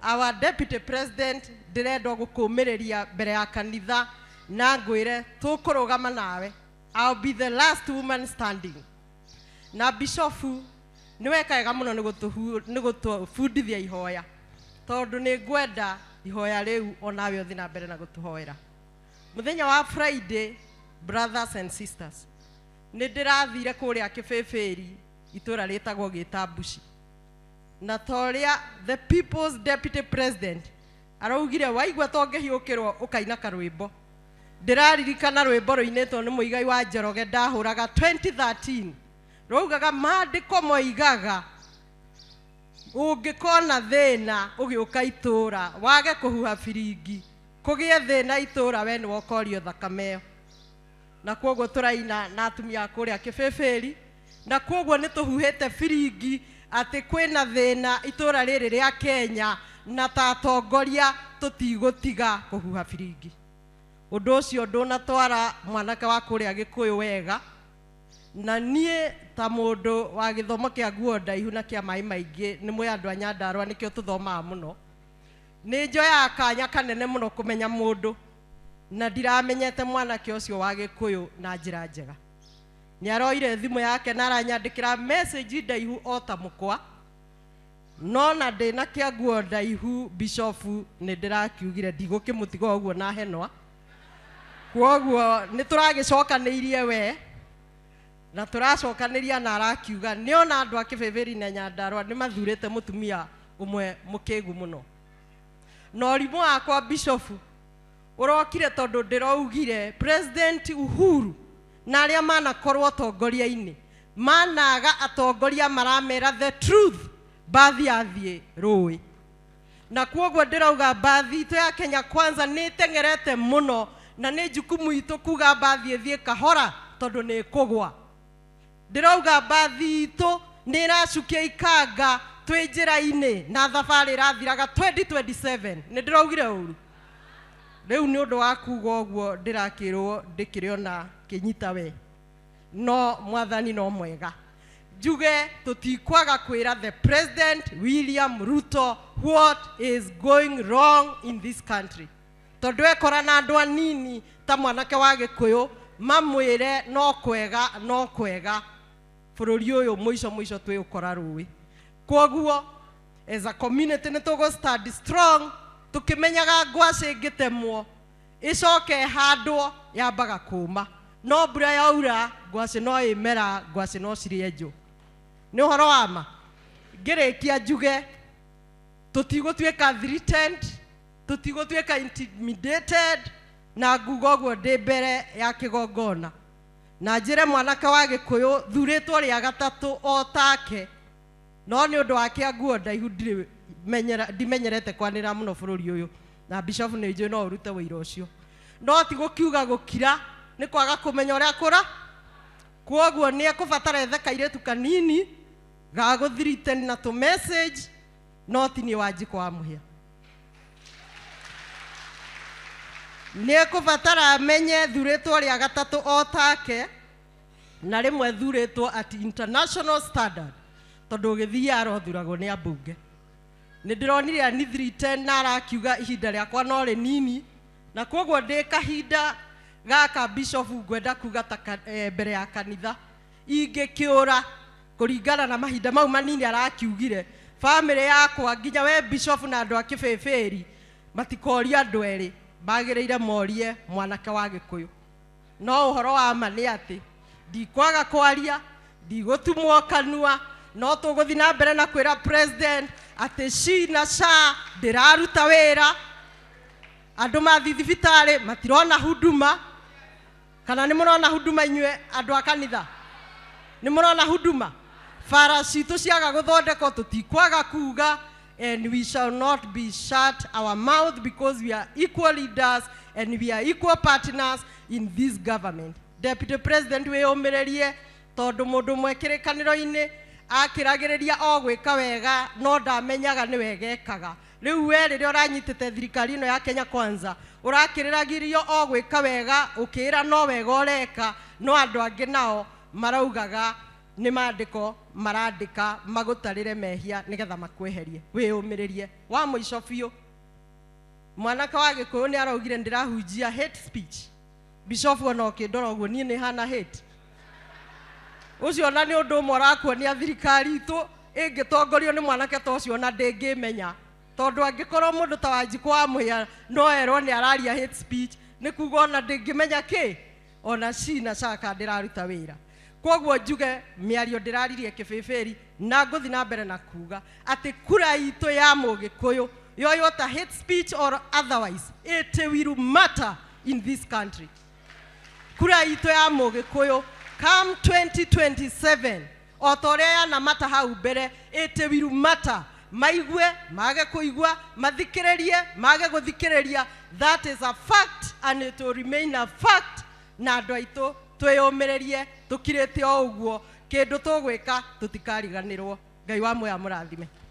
Our deputy president, ndĩrenda gũkũmĩrĩria mbere ya kanitha na ngwĩre tũkũrũgama nawe. I'll be the last woman standing. Na bishofu nĩ weka wega mũno nĩ gũtũbundithia ihoya, tondũ nĩ ngwenda ihoya rĩu onawe ũthiĩ na mbere na gũtũhoera. Mũthenya wa Friday, brothers and sisters, nĩ ndĩrathire kũrĩa Kĩbĩbĩri, itũra rĩtagwo Gĩtambuci, na torĩa the people's deputy president araugire waigua tongĩhiũkĩrwo ũkaina karwĩmbo. Ndĩraririkana rwĩmbo rũinĩtwo nĩ Mũigai wa Njoroge ndahũraga 2013, rwaugaga maandĩko moigaga ũngĩkona thĩna ũgĩũka itũra wage kũhuha biringi, kũgĩe thĩna itũra we nĩwe ũkorio thakame ĩyo. Na kwoguo tũraina na atumia a kũrĩa Kĩbĩbĩri, na kwoguo nĩ tũhuhĩte biringi atĩ kwĩna thĩna itũra rĩrĩ rĩa Kenya, na ta atongoria tũtigũtiga kũhuha biringi. Ũndũ ũcio ndũnatwara mwanake wa kũrĩa Gĩkũyũ wega, na niĩ ta mũndũ wa gĩthomo kĩa nguo ndaihu na kĩa maĩ maingĩ, nĩ mũĩ andũ a Nyandarũa nĩkĩo tũthomaga mũno, nĩ njoyaga kanya kanene mũno kũmenya mũndũ, na ndiramenyete mwanake ũcio wa Gĩkũyũ na njĩra njega. Nĩ aroire thimũ yake na aranyandĩkĩra message ndaihu o ta mũkwa, no na ndĩna kĩa nguo ndaihu bishofu nĩ ndĩrakiugire ndigũkĩmũtiga ũguo na henwa. Kwoguo nĩ tũragĩcokanĩirie we na tũracokanĩria, na arakiuga nĩona andũ a Kĩbĩbĩri na Nyandarũa nĩ mathurĩte mũtumia ũmwe mũkĩgu mũno. Na ũrimũ wakwa bishofu ũrokire tondũ ndĩraugire President Uhuru na arĩa manakorwo atongoria-inĩ managa atongoria maramera the truth, mbathi yathiĩ rũĩ. Na kwoguo ndĩrauga mbathi itũ ya Kenya Kwanza nĩ ĩteng'erete mũno, na nĩ jukumu itũ kuga mbathi ĩthiĩ kahora tondũ nĩ ĩkũgwa. Ndĩrauga mbathi itũ nĩ ĩracukia ikanga twĩ njĩra-inĩ na thabarĩ ĩrathiraga 2027. Nĩ ndĩraugire ũru. Rĩu nĩ ũndũ wa kuga ũguo ndĩrakĩrwo ndĩkĩrĩ ona kĩnyita we, no mwathani no mwega. Njuge tũtikwaga kwĩra the President William Ruto what is going wrong in this country, tondũ ekora na andũ anini ta mwanake wa Gĩkũyũ mamwĩre no kwega no kwega, bũrũri ũyũ mũico mũico twĩũkora rũĩ. Kwoguo as a community nĩ tũgũ stand strong, tũkĩmenyaga ngwacĩ ĩngĩtemwo ĩcoke ĩhandwo yambaga kũma, no mbura yaura ngwacĩ no ĩmera, ngwacĩ no cirĩe njũ. Nĩ ũhoro wa ma. Ngĩrĩkia njuge tũtigũtuĩka threatened, tũtigũtuĩka intimidated, na nguga ũguo ndĩ mbere ya kĩgongona. Na njĩre mwanake wa Gĩkũyũ thurĩtwo rĩa gatatũ o take, no nĩ ũndũ wa kĩa nguo ndaihu ndimenyerete kwanĩrĩra mũno bũrũri ũyũ, na bishop nĩ njũĩ no ũrute wĩira ũcio, no ti gũkiuga gũkira nĩ kwaga kũmenya ũrĩa kũra. Kwoguo nĩ ekũbatara ethe kairĩtu kanini ga gũthirite na tũ message, no ti niĩ Wanjikũ wa Mũhĩa. Nĩ ekũbatara amenye thurĩtwo rĩa gatatũ o take, na rĩmwe thurĩtwo at international standard, tondũ ũgĩthiĩ arothuragwo nĩ ambunge. Nĩ ndĩronire anithirite na arakiuga ihinda rĩakwa no rĩnini, na kwoguo ndĩ kahinda gaka bishop ngwenda kuga ta mbere ya kanitha ingĩkĩũra kũringana na mahinda mau manini arakiugire, bamĩrĩ yakwa nginya we bishop na andũ a Kĩbĩbĩri matikoria andũ erĩ, magĩrĩire morie mwanake wa Gĩkũyũ. No ũhoro wa ma nĩ atĩ ndikwaga kwaria, ndigũtumwo kanua, no tũgũthiĩ na mbere na kwĩra president atĩ SHI na SHA ndĩraruta wĩra, andũ mathiĩ thibitarĩ matirona huduma. Kana nĩ mũrona huduma inyuĩ andũ a kanitha? Nĩ mũrona huduma? Bara citũ ciaga gũthondekwo tũtikwaga kuga, and we shall not be shut our mouth because we are equal leaders and we are equal partners in this government. Deputy President wĩyũmĩrĩrie, tondũ mũndũ ũmwe kĩrĩkanĩro-inĩ akĩragĩrĩria o gwĩka wega no ndamenyaga nĩ wega ekaga. Rĩu we rĩrĩa ũranyitĩte thirikari ĩno ya Kenya Kwanza ũrakĩrĩragĩrio o gwĩka wega, ũkĩĩra no wega ũreka, no andũ angĩ nao maraugaga Nĩ mandĩko marandĩka magũtarĩre mehia nĩgetha makweherie. Wĩyũmĩrĩrie. Wa mũico biũ, mwanake wa Gĩkũyũ nĩ araugire ndĩrahunjia hate speech. Bishop ona ũkĩndora ũguo, niĩ nĩ hana hate ũcio? Ona nĩ ũndũ ũmwe ũrakuonia thirikari itũ ĩngĩtongorio nĩ mwanake ta ũcio, ona ndĩngĩmenya, tondũ angĩkorwo mũndũ ta Wanjikũ wa Mũhĩa no erwo nĩ araria hate speech, nĩ kuga ona ndĩngĩmenya kĩ ona cina caka ndĩraruta wĩra. Koguo njuge mĩario ndĩraririe kĩbĩbĩri, na ngũthi na mbere na kuga atĩ kura itũ ya Mũgĩkũyũ, yoywo ta hate speech or otherwise, it will matter in this country. Kura itũ ya Mũgĩkũyũ come 2027, o ta ũrĩa yanamata hau mbere, it will matter. Maigue, mage kũigua, mathikĩrĩrie, mage gũthikĩrĩria, that is a fact and it will remain a fact. Na andũ aitũ, twĩyũmĩrĩrie, tũkirĩte o ũguo, kĩndũ tũgwĩka tũtikariganĩrwo. Ngai wa muoya mũrathime.